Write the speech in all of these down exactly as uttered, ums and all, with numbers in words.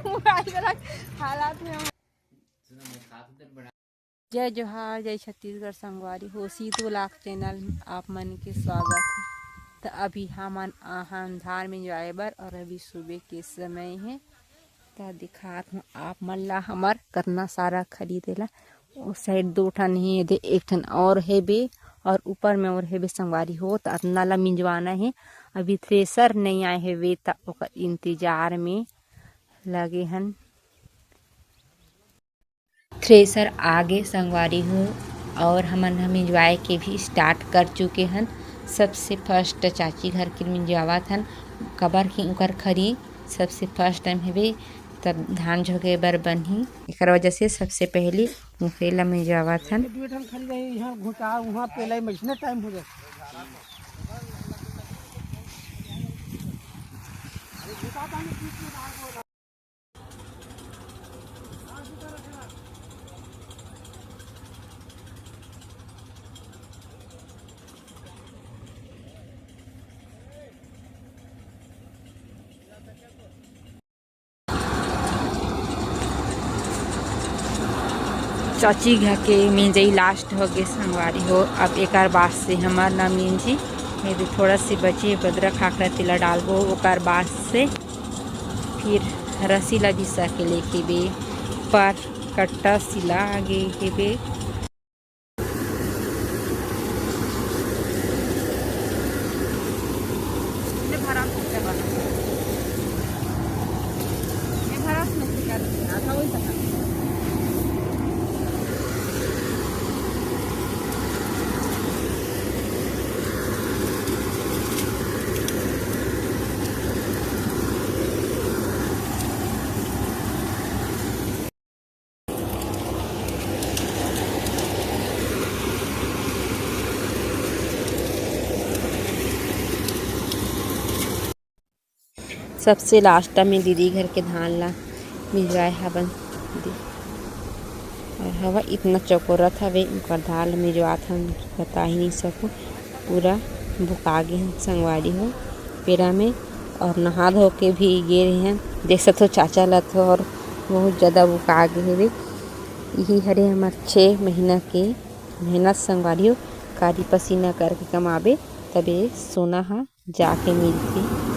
Mobile के रख, हालात में हम। जय जोहार, जय छत्तीसगढ़ संगवारी हो, सीत ब्लॉग चैनल में आप मन के स्वागत है। तो अभी हमन आहन धान मिंजवाए बर और अभी सुबह के समय है। त दिखात हूँ आप मन ला हमर कतना सारा खरीदे ला। ओ साइड दो ठन हे दे, एक ठन और हेबे और ऊपर में और हेबे संगवारी हो। त अतना ला मिंजवाना हे, अभी थ्रेसर नहीं आए हेबे त ओकर इंतजार में लगे हन। थ्रेसर आगे संगवारी हो और हमन ह मिंजवाए के भी स्टार्ट कर चुके हन। सबसे फर्स्ट चाची घर के मिंजवावत हन, काबर कि उंकर खरी सबसे फर्स्ट टाइम हेबे, तब धान झोंके बर बनही, एकर वजह से सबसे पहली उंकरे ला मिंजवावत हन। दू ठन खरीदे, इहाँ घुटा, उहाँ पेलाई में इसने टाइम हो जाए। चाची घर के मिंजई लास्ट हो गे संगवारी हो। अब एकर बाद से हमर ना मिंजी, ये दे थोड़ा सी बची है बदरा खाकरा, तेला डालबो ओकर बाद से। फिर रसी ला भी सके लेके बे पर कट्टा सिला आगे हेबे। सबसे लास्ट में दीदी घर के धान ला मिंजवाए हवन दे। और हवा इतना चकोरत हवे, उनकर धान ला मिंजवात हन, बता ही नहीं सकूँ। पूरा बुका गे हन संगवारी हो पेरा में। और नहा धो के भी गे रहे हन, देख सकत हो चाचा ला तो, और बहुत ज़्यादा बुका गे हवे। यही हरे हमर छः महीना के मेहनत संगवारी हो, कारी पसीना करके कमाबे तबे सोना ह जाके मिलथे।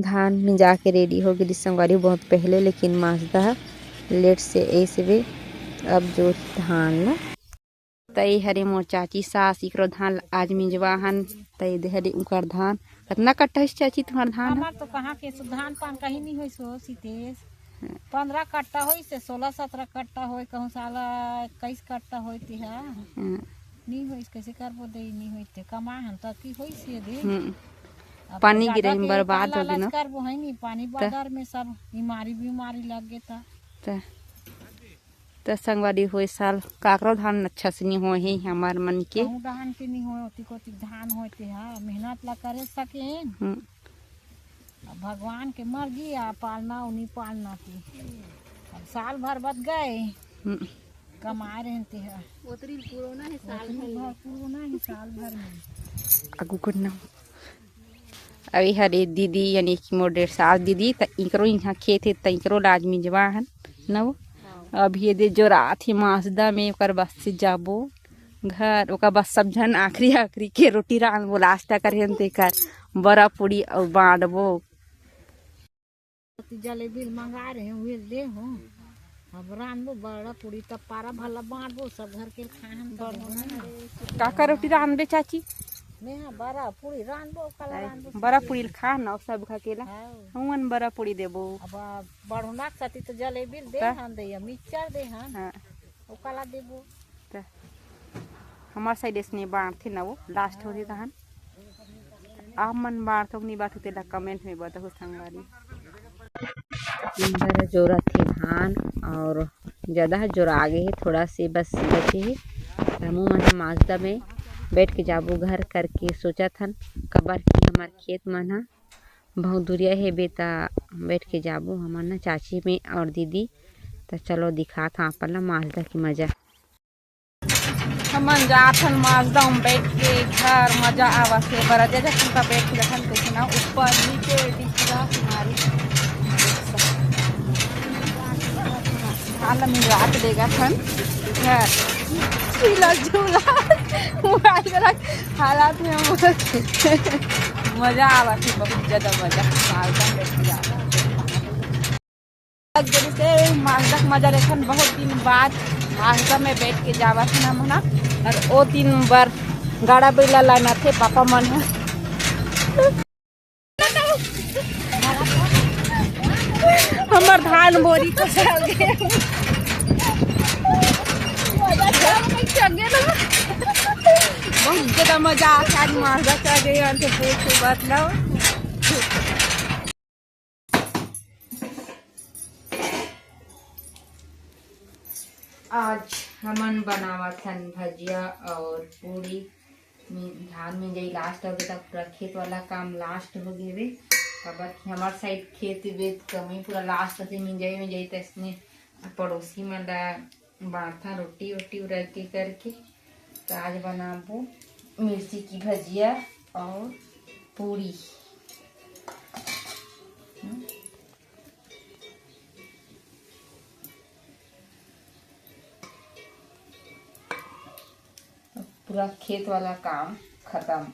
धान मिंजा के रेडी हो गे संगवारी बहुत पहले, लेकिन माजदा ह लेट से ऐसे वे अब जो धान ला। तई हरे मोर चाची सास, इकरो धान ल आज मिंजवा हन। तई दे हरे उंकर धान। कतना कट्टा होइस चाची तुम्हार धान ह? हमार तो कहाँ के सु-, धान पान कहीं नहीं होइस हो सीतेश। हाँ। पंद्रह कट्टा होइस से सोलह सत्रह कट्टा होय, कहूँ साला इक्कीस कट्टा होय तिहा। हाँ। नहीं होइस, कैसे करबो दे, नहीं होइस ते कमा हन त की होइस ये दे। हम्म। अब पानी ज्यादा गिरे में के बर्बाद काला हो गे ना। लाज करबो है नहीं, पानी त बाजार में सब बीमारी बीमारी लग गे त। त त संगवारी हो, ए साल काकरो धान अच्छा से नी होए हे हमर मन के। कहूँ डहान के नी होए, ओतिक ओतिक धान होए ते हा, मेहनत ला करे सकेन। हम्म। अब भगवान के मर्जी आ पालना, उनी पालना ती। अब साल भर बत गए, हम्म। कमाए रहन ते हा। ओतरी पुरोना है साल ओतरी भर में। भर पुरोना है साल भर में। आगू करना। अभी हरे दीदी, यानी कि मोर डेढ़ साल दीदी, त इकरो इहाँ खेत हे, त इकरो लाज मिंजवा हन, न वो। अभी ये दे जोरात हे मासदा में, ओकर बस से जाबो घर, ओकर बस सब झन आखिरी, आखिरी के रोटी रांधबो, लास्ट कर हेन तेकर बरा पूड़ी अउ बांटबो। जलेबी ल मंगा रहे हैं, उहे ले हो। अब रांधबो बड़ा पूड़ी, तब पारा भला बांटबो, सब घर के खाहन तब होना है। का का रोटी रांधबे चाची? मैं हाँ, बड़ा पूड़ी रांधबो, काला रांधबो, बड़ा पूड़ी ल खा ना, सब खा के ला। हाँ। हमन बड़ा पूड़ी देबो। अब बढ़ोना साथी तो जलेबी ल दे त? हन, दे मिक्सचर दे हन। हाँ। ओकाला देबो। त हमार साइड इसने बांटथे ना वो, लास्ट होथे तहन। आप मन बांटथो कि नहीं बांटथो, तेला कमेंट में बताहू संगवारी। इधर जोराथे धान और ज्यादा है जोरा आगे है, थोड़ा से बस बचे है। हमू मन ह माजदा में बैठ के जाबो घर करके सोचत हन, काबर कि हमार खेत मन ह बहुत दुरिया हेबे, त बैठ के जाबो हमन न चाची में और दीदी। त चलो दिखात हन आप ला माजदा के मजा। मन जाथन माजदा में बैठ के घर, मजा आवत हे। बरजे जखन का बैठ के जखन कइसे ना ऊपर नीचे टिकरा तुम्हारी हाल में रात देगा थन घर झूला झूला मोबाइल वाला हालात में हम मजा आवत हे, बहुत ज्यादा मजा। मालदा में बैठ के जावत हे। जैसे मालदा के मजा लेथन, बहुत दिन बाद मालदा में बैठ के जावत हन हम ना। और ओ दिन बर गाड़ा बैला लाना थे पापा मन ह। हमर धान बोरी को चल गए। बहुत ज्यादा मजा आता है, मालदा चल गए, अंत पूछो बात ना। आज हमन बनावत हन भजिया और पूरी। मि-, धान मिंजई लास्ट हो गे, तब पूरा खेत वाला काम लास्ट हो गे वे। काबर कि हमर साइड खेत वे कमी पूरा लास्ट होथे, मिंजई मिंजई तइसने पड़ोसी मन ला बांटथन रोटी वोटी उरर के करके। तो आज बनाबो मिर्ची की भजिया और पूरी। हम्म। पूरा खेत वाला काम खतम।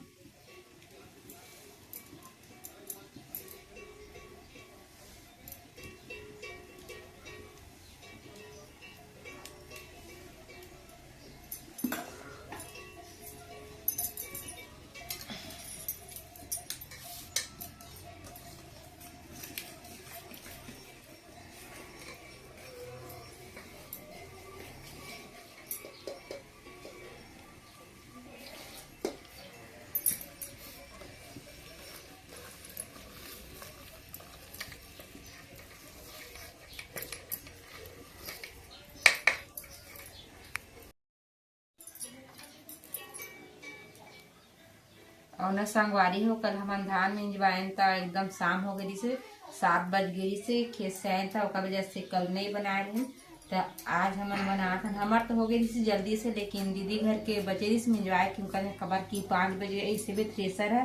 अउ न संगवारी हो, कल हमन धान मिंजवाएन त एकदम शाम हो गे रिहिसे, सात बज गे रिहिसे, खेत से आएन त ओकर वजह से कल नइ बनाए रहेन। त आज हमन बनात हन, हमर तो हो गे रिहिसे जल्दी से, लेकिन दीदी घर के बचे रिहिसे मिंजवाए के, उनकर काबर कि पाँच बजे अइसे भी थ्रेसर है,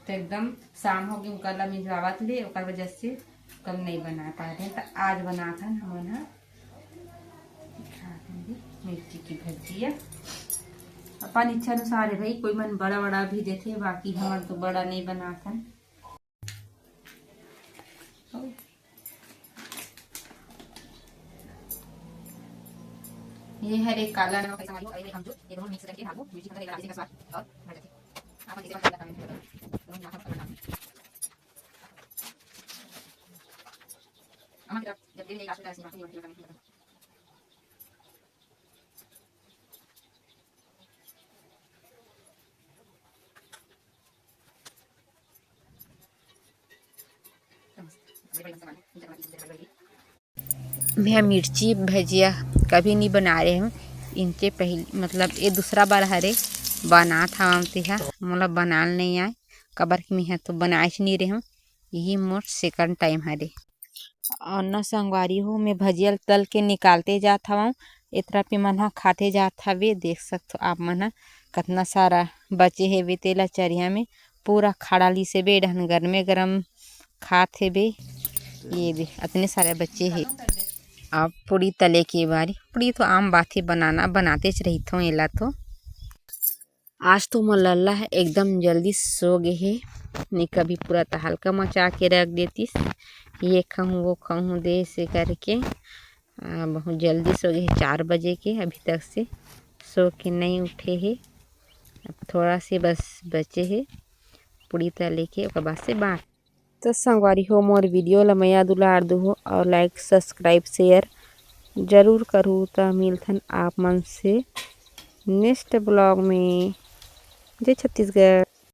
त एकदम शाम हो गे उनकर ला मिंजवावत ले, ओकर वजह से कल नइ बना पाए रहेन। त आज बनात हन हमन ह मिर्ची की भजिया अपन इच्छा अनुसार है भाई, कोई मन बड़ा बड़ा भी देथे, बाकी हमन तो बड़ा नहीं बनाथन। ये हरे काला नमक, ये हरे अमचूर, ये दोनों मिक्स करके डालबो, मिर्ची का स्वाद और बढ़ जाथे। आप इसे पसंद करना है, दोनों मिला कर बनाना है। मैं मिर्ची भजिया कभी नहीं बना रहे हूँ। इनके पहले, मतलब, ये दूसरा बार हरे बनात हवं, तेहा मोला बनाल नहीं आए, काबर कि मैं तो बनाए नहीं रहे हूँ। यही मोर सेकंड टाइम हरे। और न संगवारी हो, मैं भजिया ल तल के निकालते जात हवं। एतरा पे मन ह खाते जात हवे। देख सकथो आप मन ह, कतना सारा बचे हेवे तेला चरिया में। पूरा खाड़ा लिसे बे, एडहन गरमे गरम खात हेबे। ये दे, अतने सारा बचे हे। अब पूरी तले के बारी, पूरी तो आम बात हे बनाना, बनातेच रहिथों एला तो। आज तो मोर लल्ला ह एकदम जल्दी सो गे हे, नहीं कभी पूरा तहलका मचा के रख देतिस, ये खाहूँ, वो खाहूँ, दे से करके। आ, बहुत जल्दी सो गे हे, चार बजे के, अभी तक से सो के नहीं उठे हे। अब थोड़ा से बस बचे हे, पूरी तले के, ओकर बाद से बांट। तो संगवारी हो, मोर वीडियो ला मया दुलार दुहू और like, subscribe, share जरूर करहू। त मिलथन आप मन से नेक्स्ट ब्लॉग में। जय छत्तीसगढ़।